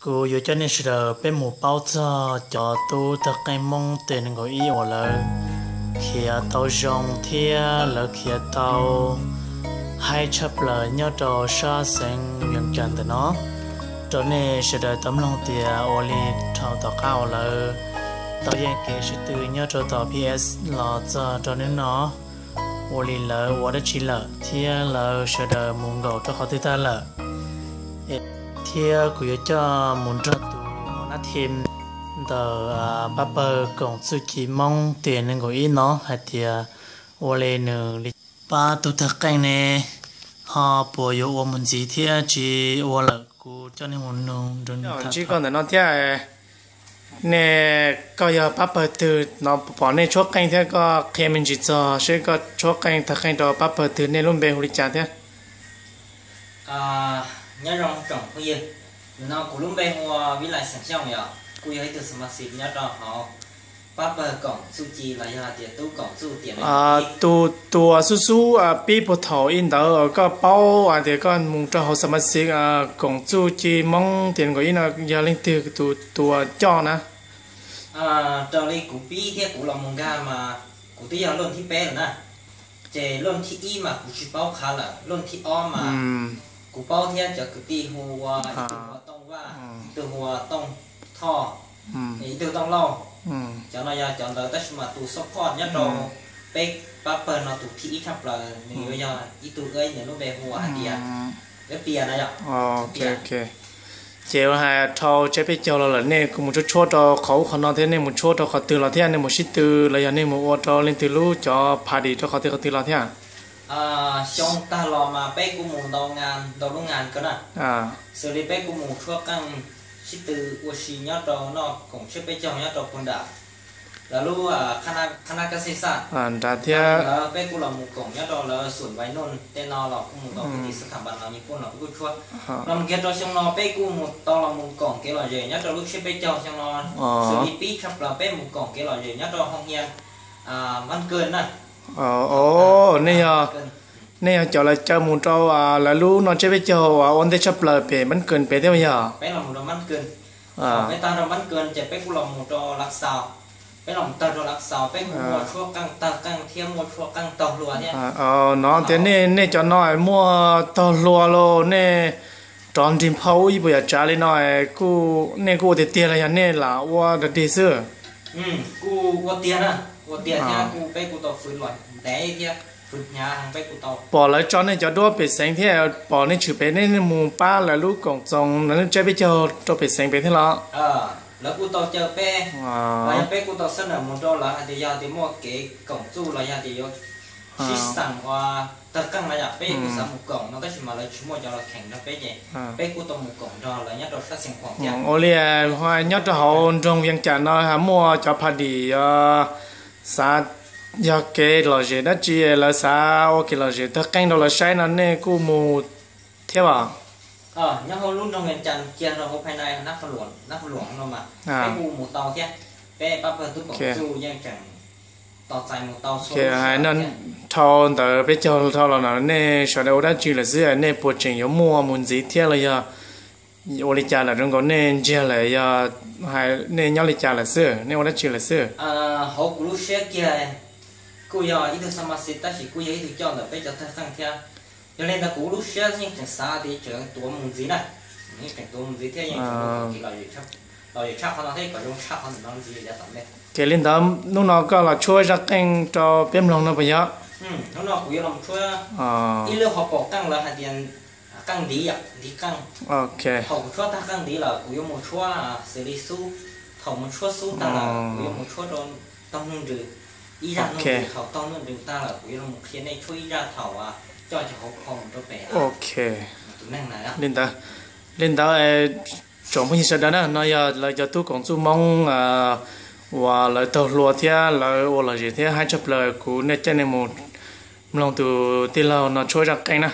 Kuv yuav coj nej sawv daws peb mus paub txog cov tub thawj qeej Hmoob tiam nees nkaum ib uas lawv khiav tau zoo thiab lawv khiav tau haib tshaj plaws nyob rau sab xeev Vias Cas ntawm no rau nej sawv daws tau mloog tias ua li dhau tom qab uas lawv tau yeej kev sib tw nyob rau tom P S los txog rau hnub no, ua li lawv ua dab tsi lawm thiab lawv sawv daws mus nkaum rau qhov twg tag lawm. Thiab kuv yuav coj mus nrog tus nab thim ntawm pab pawg koom txuj ci Hmoob tiam nees nkaum ib no hais tias ua li nws li pab tub thawj qeej ne ho puas yuav ua mus ntxiv thiab tsis ua lawm kuv coj nej mus nug nrog nws tham ntawm no thiab. Nej, koj yog pab pawg twg no, pom nej tshuab qeej thiab koj qhia me ntsis txog seb koj tshuab qeej thawj qeej rau pab pawg twg, nej lub npe hu li cas thiab? Nyob zoo tsoom phooj ywg, ntawm no kuv lub npe hu ua Vib Lais xeem Xyooj yom, kuj yog ib tug xas mas xis nyob rau hauv pab pawg koom txuj ci los yog hais tias tub koom txuj tiam nees nkaum ib. Tus, tus uas xub xub pib puag thaum ub ntawd koj paub hais tias koj mus rau hauv xas mas xis koom txuj ci Hmoob tiam nees nkaum ib no yog leej twg tus, tus uas coj na? Raws li kuv pib thiab kuv los mus nkag mas kuv twb yog luaj thib peb lawm na. Ces luaj thib ib mas kuv tsis paub qha lawm, luaj thib ob mas kuv paub thiab cov kwv tij hu ua, ib tug hu ua Tooj Vaj, ib tug hu ua Tooj Thoj, ib tug Tooj Lauj. Cov no yog cov ntawd tab sis mas tus xoj phoj nyob rau peb pab pawg no tus thib ib tshaj plaws nws yuav yog ib tug, nws lub npe hu ua hais tias Tias no yom. Ces hais dhau tsiab peb caug los lawm nej kuj mus tshuab tshuab rau qhov ub qhov no thiab nej mus tshuab rau qhov twg los thiab nej mus sib tw los yog nej mus ua rau leej twg lub cov party rau qhov twg qhov twg los thiab? Xyoo tag los mas peb kuj mus ntau, ntau lub ngan kawg na. Xws li peb kuj mus tshuab qeej sib tw ua si nyob rau noj koom tsiab peb caug nyob rau puag nram lawv lub qhab nab kab xej xaj nrad thiab. Peb kuj los mus koom nyob rau lawv xum vais nuj tej no los kuj mus tau, kuj tim xab tham npas no nyij puj los peb kuj tshuab. Los mus kiag rau xyoo no peb kuj mus tau los mus koom kev lom zem nyob rau lub tsiab peb caug xyoo no. Xws li pib tshaj plaws peb mus koom kev lom zem nyob rau hoo hia Mab Kws na. Nej yog cov lawv caw mus rau lawv lub no tsiab peb caug uas ua ntej tshaj plaws pem Mab Kws pem thiab yog? Peb tag rau Mab Kws ces peb kuj los mus rau Lav Xaus. Peb los mus tawg rau Lav Xaus peb kuj muaj tshuab qeej tawg qeej thiab muaj tshuab qeej taug hlua thiab. No tias nej, nej cov no muaj taug hlua los nej rov nrig phau ib puas yam tsav li no, nej kuj ua tiag tiag los yog nej lam ua dog dig xwb? Kuj ua tiag na, ua tiag thiab kuj peb kuj tau fwv los ntev thiab fwv hnyav peb kuj tau. Pom lawv tso nej cov duab pem xeev thiab pom nej tshwm pem nej mus pab lawv lub koom txoos lawv lub tsiab peb caug rau pem xeev pem thiab los? Lawv kuj tau caw peb, los yog peb kuj tau xab nam mus rau lawv hais tias yog tias muaj kev koom txuj los yog tias yuav sib xeem ua tawg qeej no yom, peb kuj xav mus koom no tab sis mas lawv tsis muaj cov los kheem nrog peb ces peb kuj tau mus koom nrog lawv nyob rau sab xeev Khuam thiab. Ua li nyob rau hauv nroog Vias Cas no muaj cov party xav yog kev lom zem dab tsi, lawv xav ua kev lom zem tawg qeej rau lawv saib no nej kuj mus thiab as? Nyob hauv lub nroog Vias Cas kiag rau hauv phai nai Nab Pha Luam no mas peb kuj mus tau thiab. Peb pab pawg tub koom txuj yeej tseem tos txais mus tau. Dhau ntawd peb caug dhau los no nej sawv daws ua dab tsi lawm xwb, nej puas tseem yuav muaj mus ntxiv thiab los yog ua li cas lawm, zoo nkaus nej ntsiag lawm, yog hais nej nyob li cas lawm xwb, nej ua dab tsi lawm xwb? Hauv kuv lub siab kiag kuj yog ib tug xab mas xis tab sis kuj yog ib tug coj ntawm peb cov tawg qeej thiab. Yog li ntawd kuv lub siab yeej tseem xav tias tseem tuav mus ntxiv na, yeej tseem tuav mus ntxiv thiab yeej tseem lom zem tshaj qhov no thiab kom zoo tshaj qhov ntawm no ntxiv yav tom ntej. Ces li ntawd hnub no koj los tshuab zaj qeej rau peb mloog no puas yog? Hnub no kuv yuav los tshuab ib lub hauv paus qeej lawv hais tias qeej ntiv, ntiv qeej. Thaum kuv tshuab tag qeej ntiv lawm kuv yuav mus tshuab xws li xub. Thaum mus tshuab xub tag lawm kuv yuav mus tshuab rau taug nuj nrws, ib zaj nuj nrws. Thaum taug nuj nrws tag lawm kuv yuav los qhia nej tshuab ib zaj thaum coj cov hauv phau rau pem tus neeg na. Li ntawd, li ntawd tsoom phooj ywg sawv daws na, no yog lawv cov tub koom txuj Hmoob uas lawv taug hlua thiab lawv ua lom zem thiab haib tshaj plaws, kuv nej coj nej mus mloog tus tij laug no tshuab zaj qeej na.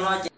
no